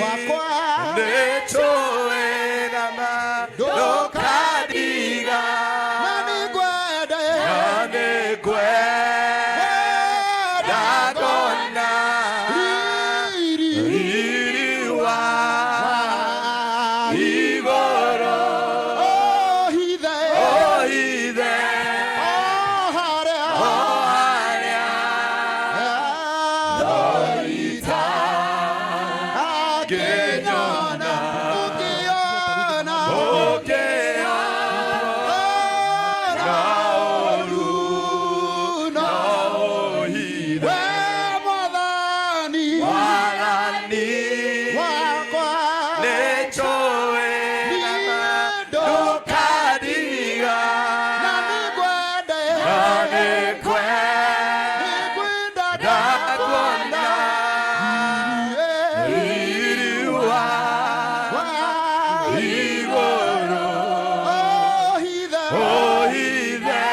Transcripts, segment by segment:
Wakwa nĩnjũĩ na ma ndũkandiga. Na nĩngwenda. Na nĩngwenda ngona riri riri wa igũrũ. Ohithe. Ohithe. O harĩa. O harĩa Thorita akĩnyona ũkĩona ũkĩona ũru no ohithe. We Mwathani Mwathani wakwa nĩnjũĩ na ma ndũkandiga. Na nĩngwenda. Na nĩngwenda nĩngwenda kuona riri wa igũrũ. Ohithe. Ohithe.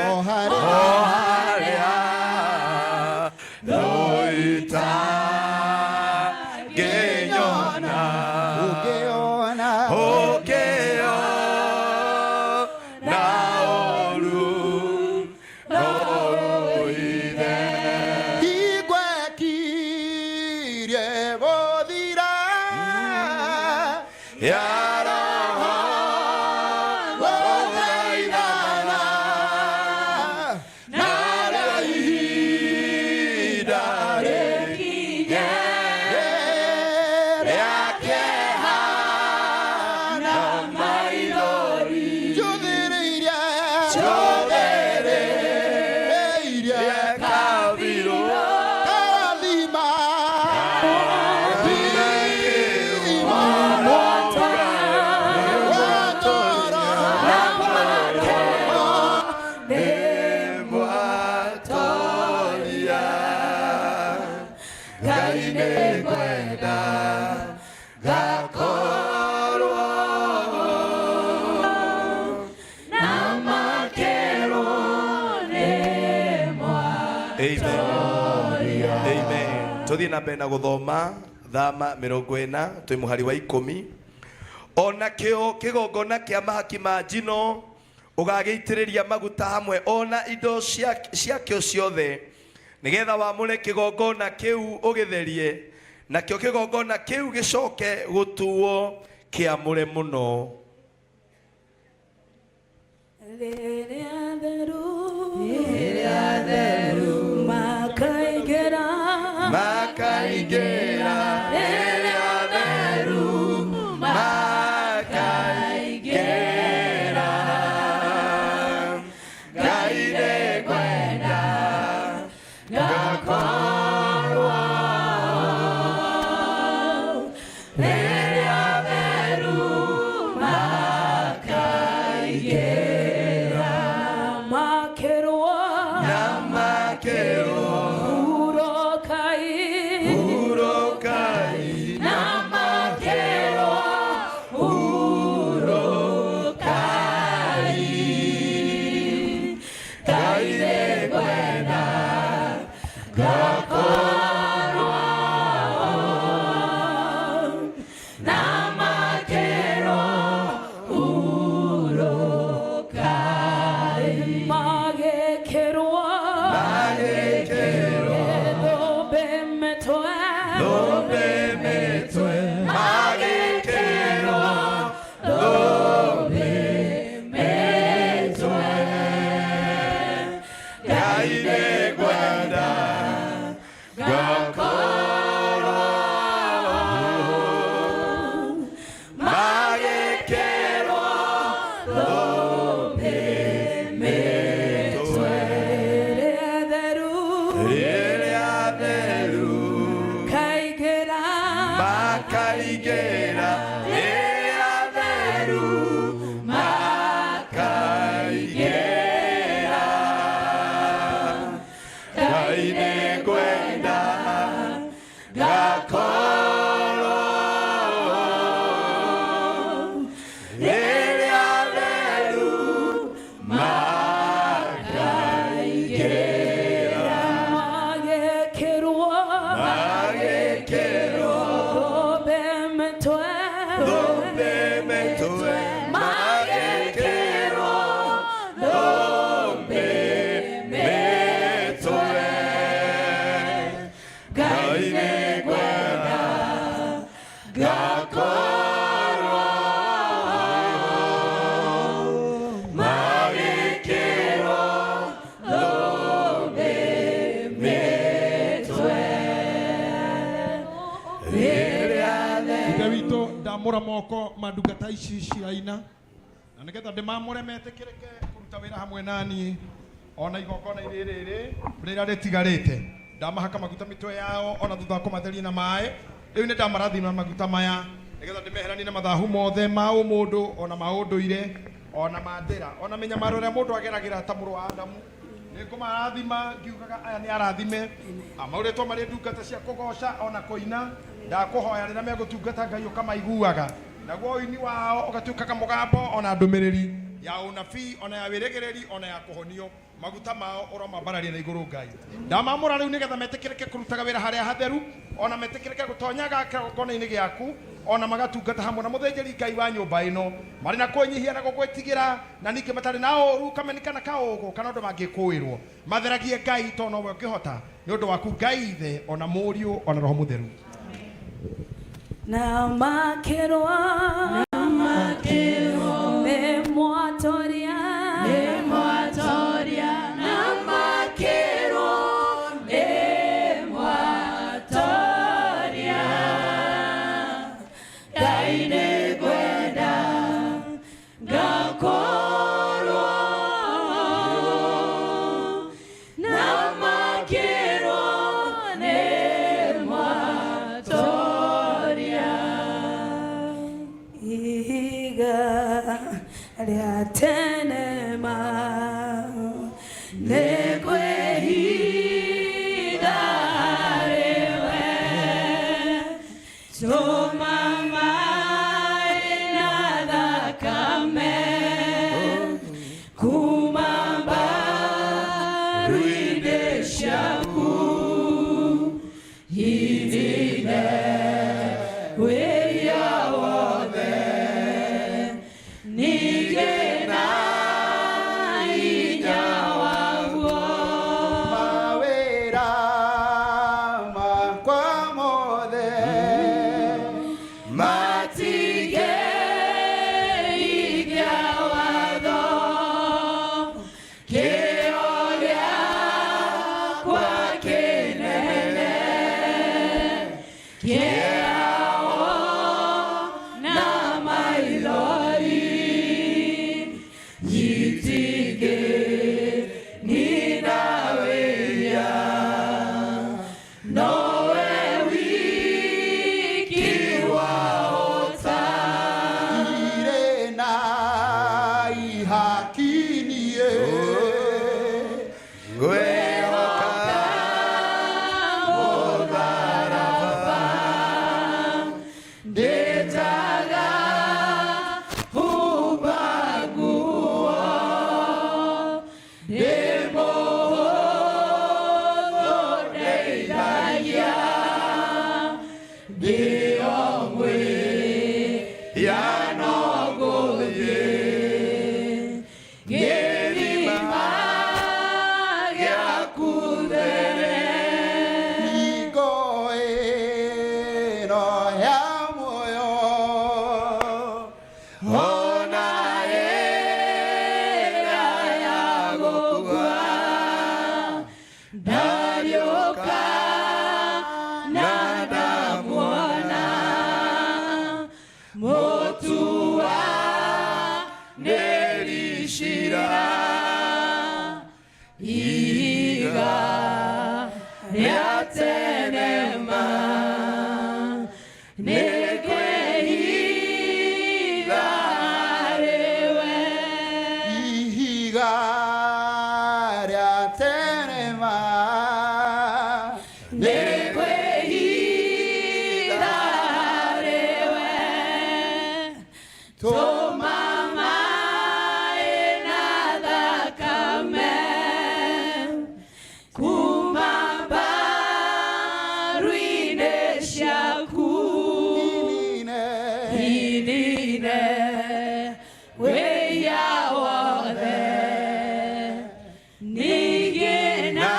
O harĩa. O harĩa thũita ngĩnyona ũkĩona ũkĩona ũru no ũhithe. Igwekirie gũthira ya roho gũthaithana narĩo ihinda rĩkinye rĩa kĩeha na maithori. Njũthĩrĩirie. Njũthĩrĩirie. Ĩirie. Kabirũ. Karathima. Thima. Watoro. Mwatoria Ngai nĩngwenda ngakorwo Na makerwo nĩ Amen. Amen. Tuthiĩ na mbere na gũthoma Thama 40 twĩ mũhari wa 10. Ona kĩo kĩgongona kĩa mahaki ma njino ũgagĩitĩrĩria maguta hamwe ona indo ciakĩo ciothe, nĩgetha wamũre kĩgongona kĩu ũgĩtherie, nakĩo kĩgongona kĩu gĩcoke gũtuo kĩamũre mũno. Rĩrĩa theru. Rĩrĩa theru. Makaingĩra. Makaingĩra. Rĩrĩa theru makaingĩra, Ngai nĩngwenda ngakorwo Rĩrĩa theru makaingĩra. Makerwo. Na makerwo. Hurokai. Hurokai. Na makerwo hurokai. Ngai nĩngwenda ngakorwo Na makerwo hurokai. Magekerwo. Magekerwo. Thũmbĩ mĩtwe. Thũmbĩ mĩtwe. Magekerwo thũmbĩ mĩtwe. Ngai nĩngwenda ngakorwo magekerwo thũmbĩ mĩtwe. Rĩrĩa theru. Rĩrĩa theru Kaingĩra. Makaingĩra. Rĩrĩa theru makaingĩra, Ngai nĩngwenda ngakorwo rĩrĩa theru makaingĩra. Magekerwo. Magekerwo. Ngakorwo magĩkĩrwo thũmbĩ mĩtwe ĩrĩa. Ithe witũ, ndamũra moko ma ndungata ici ciaina na nĩgetha ndĩmamũre metĩkĩrĩke kũruta wĩra hamwe naniĩ ona igongona-inĩ rĩrĩ rĩrĩa rĩtigarĩte. Ndamahaka maguta mĩtwe yao ona thutha wa kũmatheria na maĩ. Rĩu nĩ ndamarathima maguta maya nĩgetha ndĩmeheranie na mathahu mothe ma ũmũndũ ona ma ũndũire ona ma ndĩra ona mĩnyamaro ĩrĩa mũndũ ageragĩra ta mũrũ wa Adamu. Nĩ ngũmarathima ngiugaga aya nĩ arathime amaũrĩtwo marĩ ndungata cia kũgoca ona kũina. Ndakũhoya rĩrĩa megũtungata, Ngai, ũkamaiguaga, naguo ũini wao ũgatuĩkaga mũgambo ona ndũmĩrĩri ya ũnabii ona ya wĩrĩgĩrĩri ona ya kũhonio. Maguta mao ũromambararia na igũrũ. Ngai, ndamamũra rĩu nĩgetha metĩkĩrĩke kũrutaga wĩra harĩa hatheru ona metĩkĩrĩke gũtonyaga kĩgongona-inĩ gĩaku ona magatungata hamwe na mũthĩnjĩri Ngai wa nyũmba ĩno marĩ na kwĩnyihia na gũgwĩtigĩra na ningĩ matarĩ na ũru kameni kana kaũgũ kana ũndũ mangĩkũĩrwo. Matheragie, Ngai, tondũ nowe ũngĩhota. Nĩ ũndũ waku, Ngai Ithe ona Mũriũ ona Roho Mũtheru. Na makĩrwo nĩ mwatoria, nĩ mwatoria, na makĩrwo nĩ mwatoria. Ngai, nĩ ngwenda ngakorwo na makĩrwo nĩ mwatoria. Ihiga rĩa tene ma nĩ kwĩhitha harĩwe, tũma maĩ na thakame kuma mbaru-inĩ ciaku inine wĩhia wothe, ningĩ na hinya waguo. Mawĩra makwa mothe matingĩhingia watho, kĩo gĩakwa kĩnene kĩao na maithori itingĩnina wĩhia, nowe wiki wahota. Irĩ na ihaki niĩ ngwĩhoka mũtharaba, ndĩtaga humba nguo, ndĩ mũhũthũ, ndeithagia ndĩo ya no gũthiĩ gĩthima gĩaku there. Hingo ĩno ya muoyo ona ĩrĩa ya gũkua Ndariũka na ndamuona mũtuanĩri ciira, ihiga rĩa tene ma nĩ kwĩhitha harĩwe. Ihiga rĩa tene ma nĩ kwĩhitha harĩwe, tũma maĩ na thakame kuma mbaru-inĩ ciaku inine inine wĩhia wothe, ningĩ na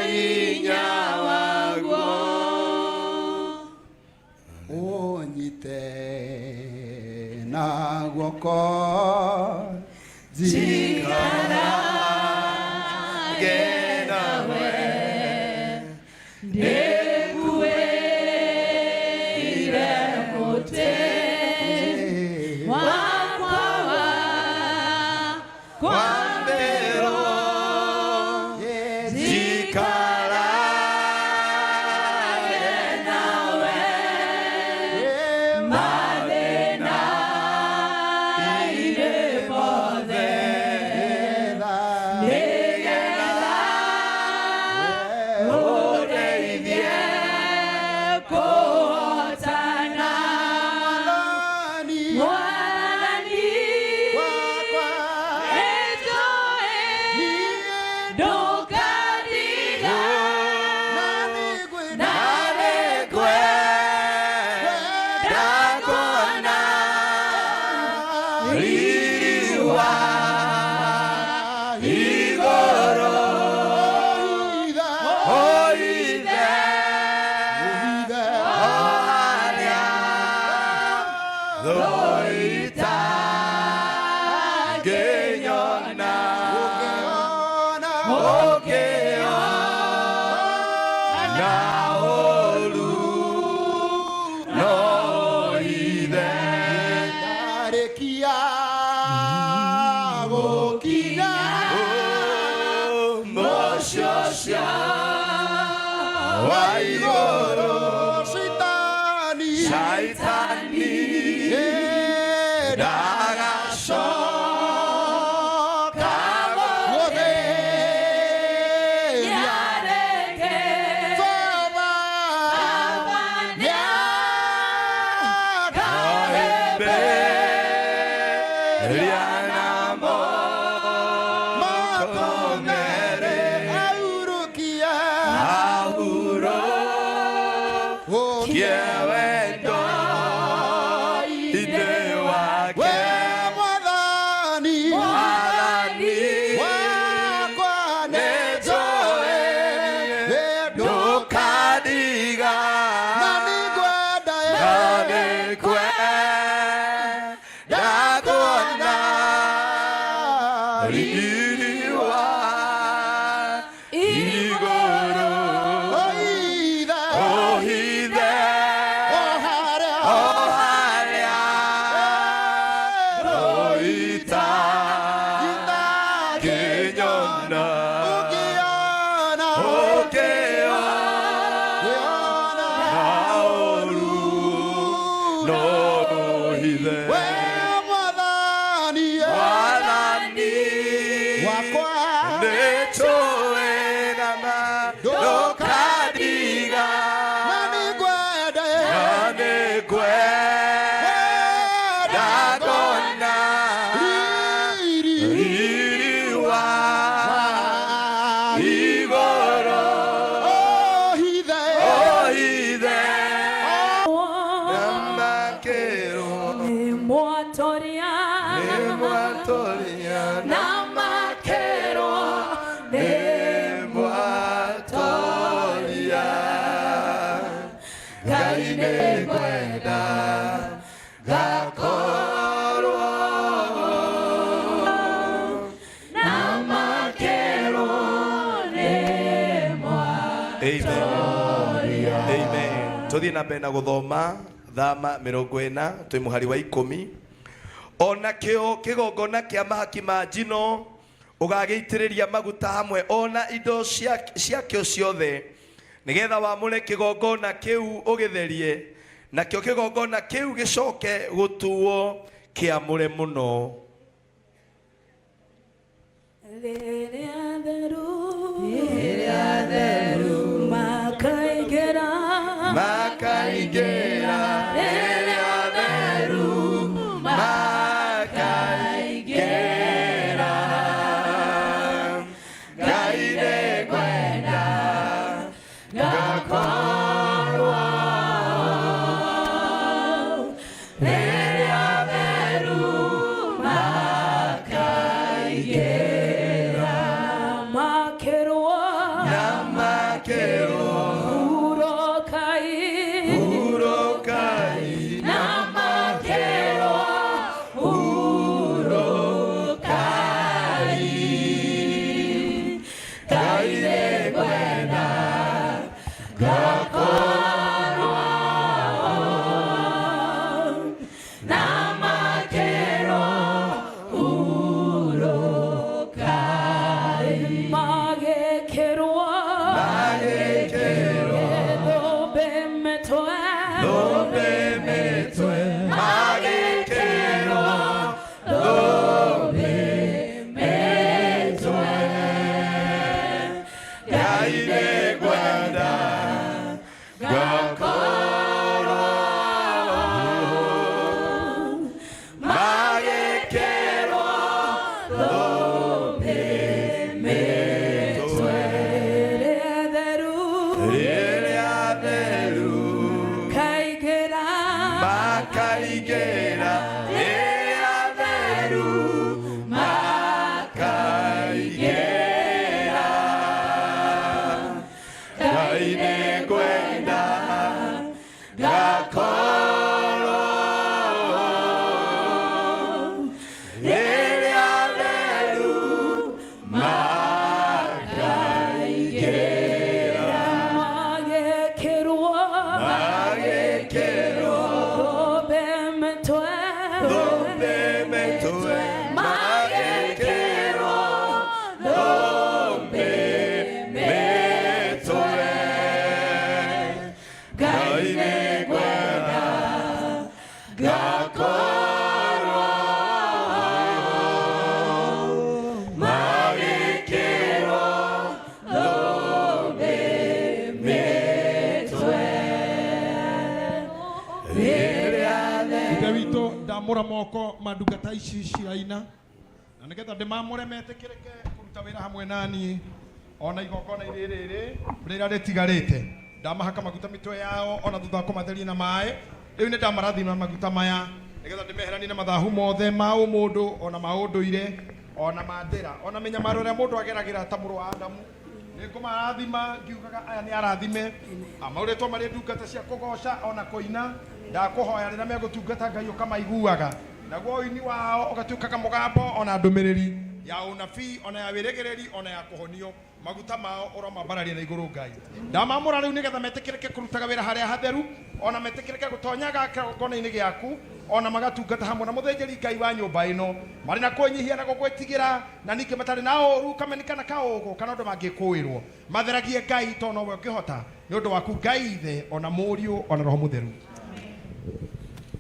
hinya waguo. Ũnyite na guoko njikarage nawe Ndĩkuĩire mũtĩ wakwa wa kwambĩrwo njikarage nawe mathĩna-inĩ mothe nĩgetha ũndeithie kũhotana Mwathani nĩnjũĩ ndũkandiga na nĩngwenda kuona riri wa igũrũ o ithe o harĩa thũ itangĩnyona ũngĩona ũũru no ithe Ndarĩkia gũkinya mũciĩ ũcio wa igũrũ Shaitani Shaitani ndagacoka gũthĩnia nĩareke Baba Baba nĩakahĩmbĩria namo moko mere aurukia ahurũkie wendo inĩ we wake Mwathani Mwathani wakwa nĩnjũĩ ndũkandiga na nĩngwenda na nĩngwenda kuona riri wa igũrũ Oithe ũhithe o harĩa o harĩa rũita ngĩnyona ũngĩona ũngĩona ũngĩona ũũru no ũhithe we Mwathani Mwathani wakwa nĩnjũĩ nama ndũkandiga na nĩngwenda na nĩngwenda kuona riri riri wa igũrũ ohithe ũhithe na makĩrwo Nĩmwatoria nĩmwatoria na makerwo nĩmwatoria Ngai nĩngwenda ngakorwo na makerwo Amen. Amen. Tuthiĩ na mbere na gũthoma thama 40 twĩ mũhari wa 10 ona kĩo kĩgongona kĩa mahaki ma njino ũgagĩitĩrĩria maguta hamwe ona indo ciakĩo ciothe nĩgetha wamũre kĩgongona kĩu ũgĩtherie nakĩo kĩgongona kĩu gĩcoke gũtuo kĩamũre mũno Rĩrĩa theru rĩrĩa theru makaingĩra makaingĩra rĩrĩa theru makaingĩra Ngai nĩngwenda ngakorwo rĩrĩa theru makaingĩra makerwo na makerwo hurokai hurũkai mĩtwe Thũmbĩ mĩtwe magĩkĩrwo thũmbĩ mĩtwe Ngai nĩngwenda ngakorwo magĩkĩrwo thũmbĩ mĩtwe Rĩrĩa theru rĩrĩa theru kaingĩra makaingĩra rĩrĩa theru makaingĩra Ngai nĩngwenda ngakorwo rĩrĩa theru makaingĩra magĩkĩrwo magĩkĩrwo thũmbĩ mĩtwe thũmbĩ mĩtwe magĩkĩrwo thũmbĩ mĩtwe Ngai nĩngwenda ngakorwo magĩkĩrwo thũmbĩ mĩtwe rĩrĩa Ithe witũ ndamũra moko ma ndungata ici cia ina na nĩgetha ndĩmamũre metĩkĩrĩke kũruta wĩra hamwe na niĩ ona igongona rĩrĩ rĩrĩa rĩtigarĩte ndamahaka maguta mĩtwe yao ona thutha wa kũmatheria na maĩ rĩu nĩ ndamarathima maguta maya nĩgetha ndĩmeheranie na mathahu mothe ma ũmũndũ ona ma ũndũire ona ma ndĩra ona mĩnyamaro ĩrĩa mũndũ ageragĩra ta mũrũ wa Adamu nĩngũmarathima ngiugaga aya nĩ arathime amaũrĩtwo marĩ ndungata cia kũgoca ona kũina ndakũhoya rĩrĩa megũtungata ngai ũkamaiguaga naguo ũini wao ũgatuĩkaga mũgambo ona ndũmĩrĩri ya ũnabii ona ya wĩrĩgĩrĩri ona ya kũhonio maguta mao ũromambararia na igũrũ ngai ndamamũra rĩu nĩgetha metĩkĩrĩke kũrutaga wĩra harĩa hatheru ona metĩkĩrĩke gũtonyaga kĩgongona-inĩ gĩaku ona magatungata hamwe na mũthĩnjĩri ngai wa nyũmba ĩno marĩ na kwĩnyihia na gũgwĩtigĩra na ningĩ matarĩ na ũũru kameni kana kaũgũ kana ũndũ mangĩkũĩrwo matheragie ngai tondũ nowe ũngĩhota nĩ ũndũ waku ngai ithe ona mũriũ ona roho mũtheru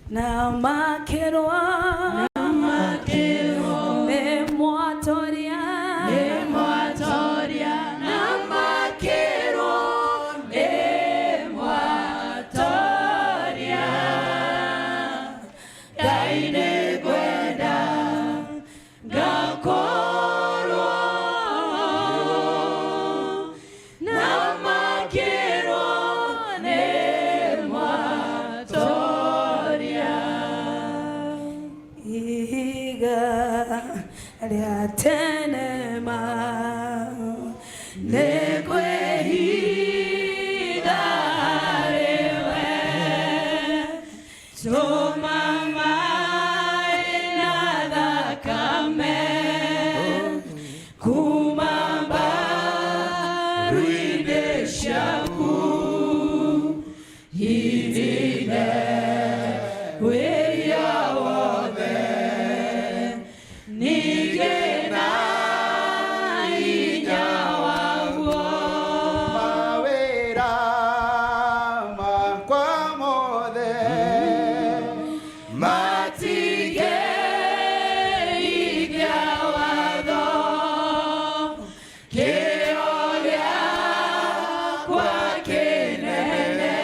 na makĩrwo nĩ mwatoria Nĩ mwatoria na makĩrwo nĩ mwatoria Ngai nĩngwenda ngakorwo na makĩrwo nĩ mwatoria ihiga rĩa tene ma nĩ kwĩhiga rĩwe tũma maĩ na thakame kuma mbaru-inĩ ciaku inine wĩya wothe ningĩ na hinya waguo Mawĩra makwa mothe matige watho kĩo gĩakwa kĩnene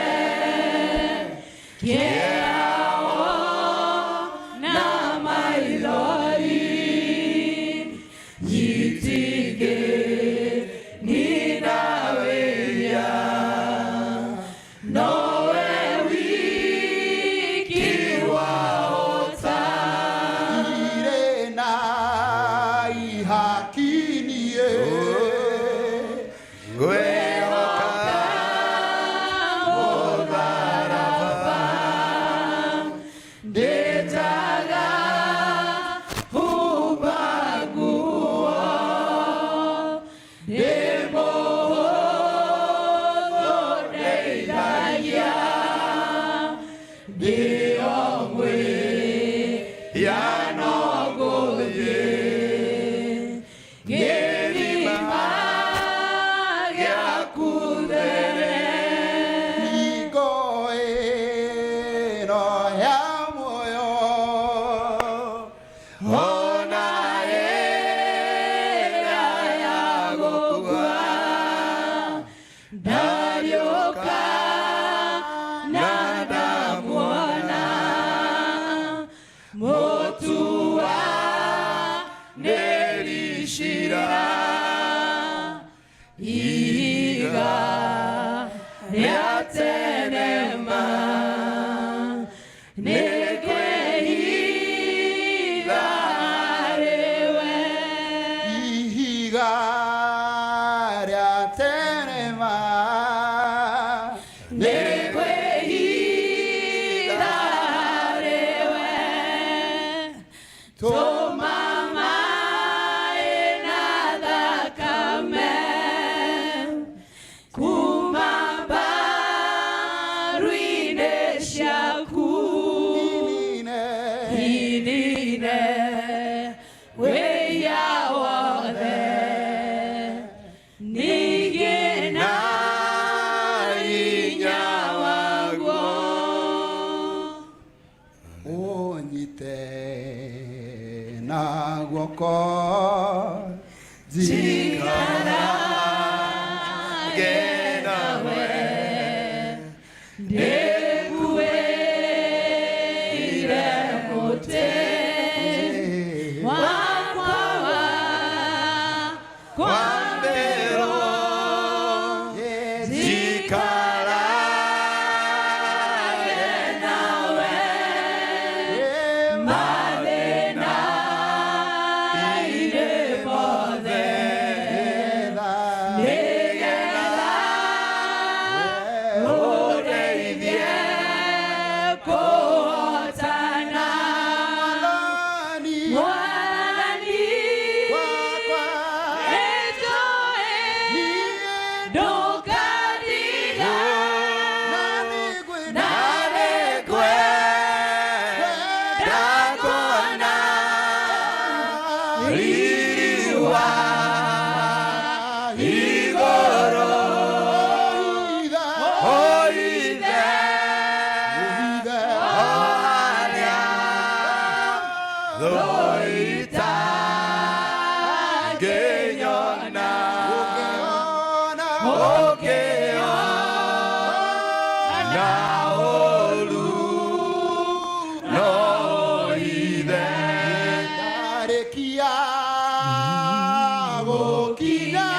kĩao na maithori itingĩ nina wĩya nowe wiki wahota irĩ na ihaki niĩ ngwĩhoka ndĩtaga huba nguo ndĩ mũhũthũ ndeithagia ndĩo ya no gũthiĩ gĩthima gĩaku there Ningoe Nĩ kwĩhitha harĩ we. Ihiga rĩa tene ma. Nĩ kwĩhitha harĩ we. Tũma maĩ na thakame kuma mbaru-inĩ ciaku. Inine. Inine wĩya wothe ningĩ na hinya waguo. Ũnyite na guoko Njikarage nawe. Ndĩkuĩire mũtĩ wakwa wa Kwambĩrwo njikarage nawe mathĩna-inĩ mothe nĩgetha ũndeithie kũhotana. Mwathani nĩnjũĩ ndũkandiga na nĩngwenda kuona riri wa igũrũ oithe o harĩa thũ itangĩnyona ũkĩona ũru no ithe. Ndarĩkia gũkinya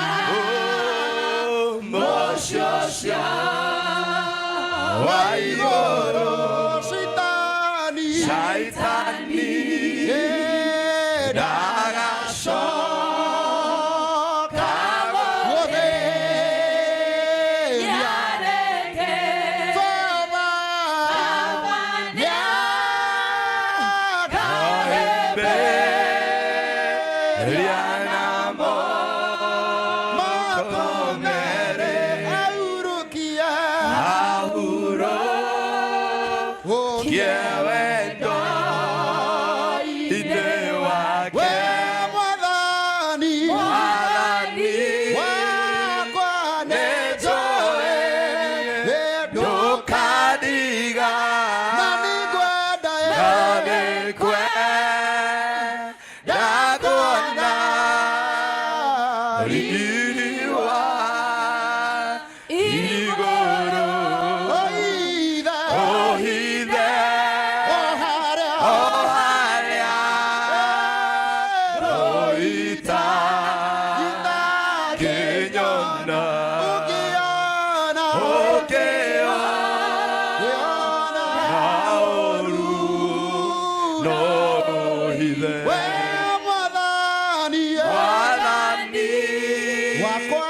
Mũciĩ ũcio wa igũrũ. Shaitani Shaitani ndagacoka gũthĩnia. Nĩareke Baba Baba nĩakahĩmbĩria namo moko merĩ ahurũkie ahurũkie wendo inĩ wake. We Mwathani Mwathani wakwa nĩnjũĩ ndũkandiga na nĩngwenda na nĩngwenda kuona riri wa igũrũ Oithe ũhithe o harĩa o harĩa thũ itangĩnyona ũngĩona ũkĩona ũngĩona ũru no hithe. We Mwathani Mwathani wakwa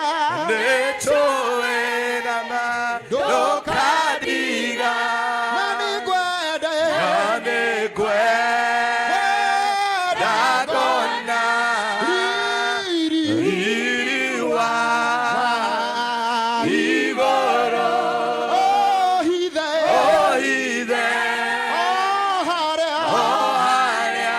nĩnjũĩ nama ndũkandiga na nĩngwenda na nĩngwenda kuona riri riri wa igũrũ Ohithe ũhithe o harĩa o harĩa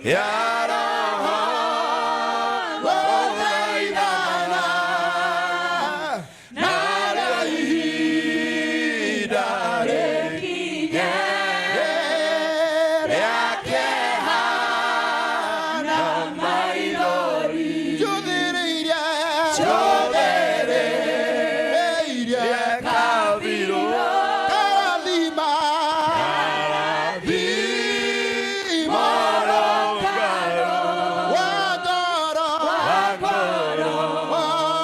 Ya.